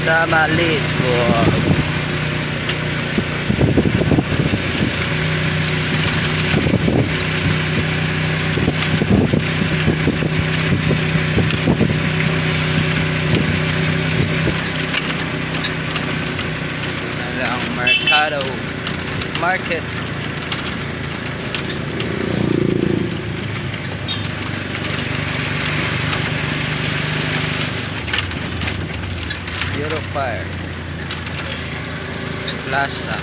Sa Malitbog. Ano ang Mercado Market. Eurofire Plaza.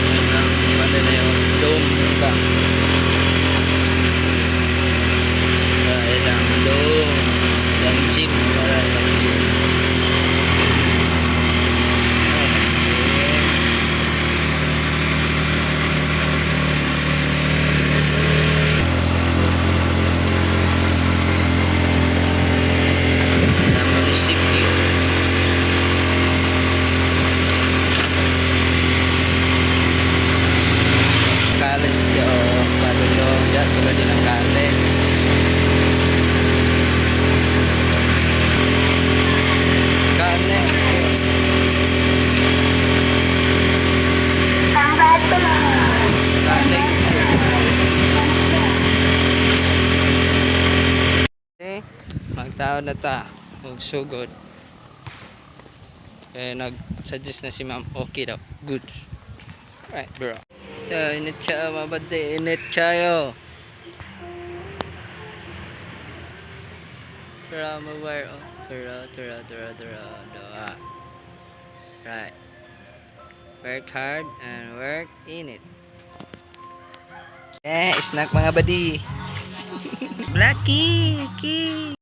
Yan ang ano na yung dome ka. Ayan ang dome. Yung gym. Wala yung gym. Ayan ang gym. Yan ang munisipyo. College di o padulong ya sulod din ang college. College. College. Okay, magtaon na ta og sugod. Eh, nag-suggest na si ma'am, okay daw, good. Right, bro. Yeah, init siya, mabade, init kayo. Tara, mawire, oh. Tara, tara, tara, tara, doa. Right. Work hard and work in it. Eh, snack, mga buddy. Blackie, ki.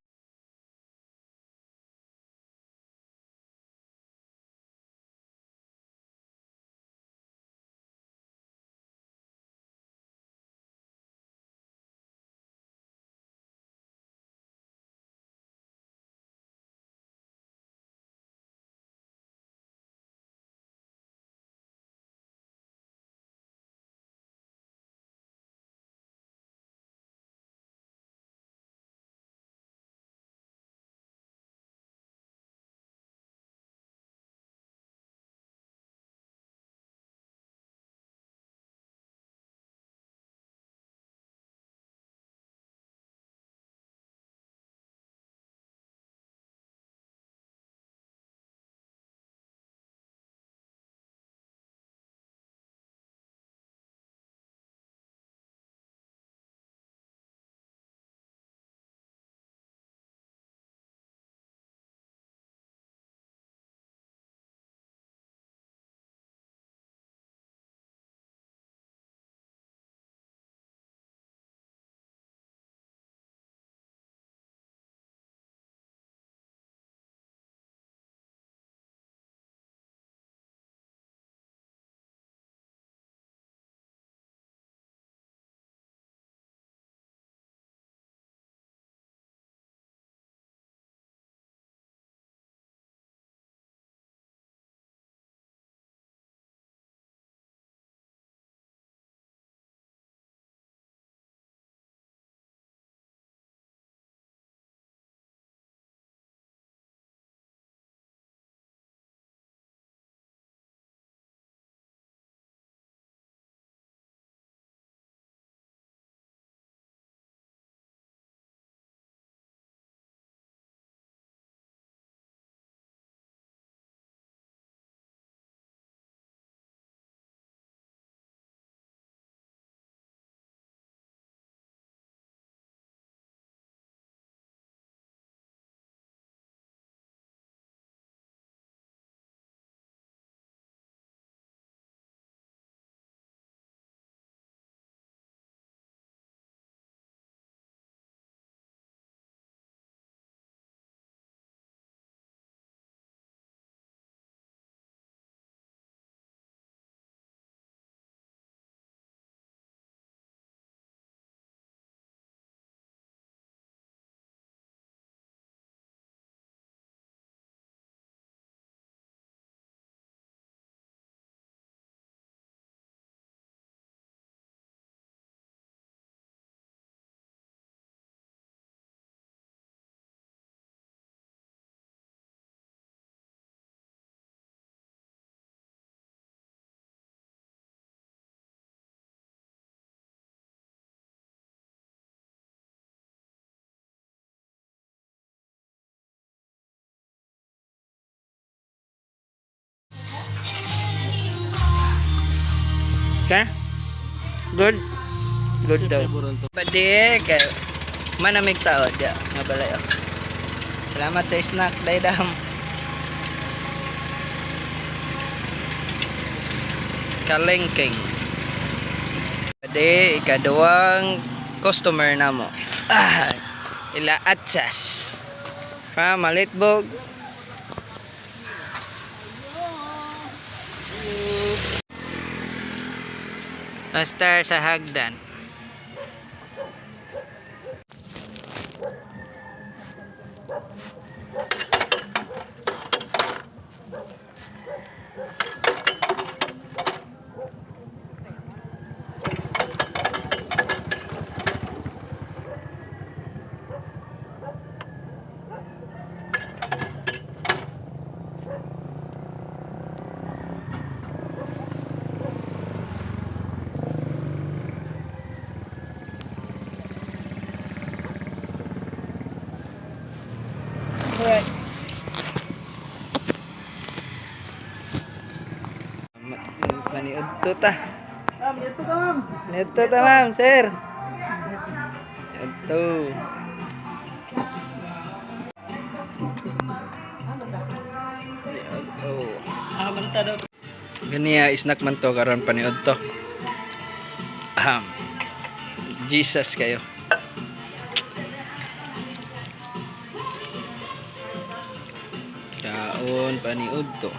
Okay? Good. Good daw. Pwede kay manamig tao diya nga balay oh. Salamat sa snack, Daydam. Kalengking. Pwede ikaduwang customer namo. Ah, ila atsas. From Malitbog. Master sa hagdan. Alright. Maniud to ta. Ma'am, ito ka, ma'am. Niudto ta, ma'am, sir. Niudto. Niudto. Ah, banta daw. Ganiya snack man to karon paniud to. Aham. Jesus kayo. Kaon paniud to.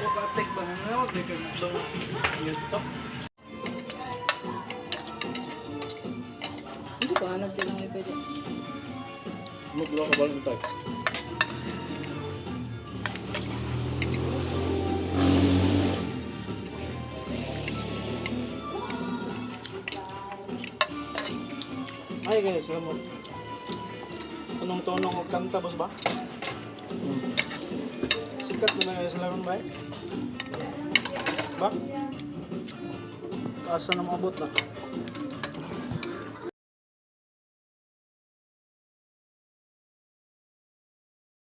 O katek ba na wag di ka ito. Hindi ko alam sila may pwede. Maglo ka balik tayo. Ay guys, alam mo. Tunong-tunong og kanta boss ba? Sikat na na sila ron ba? Eh? Ba? Asa na maabot na?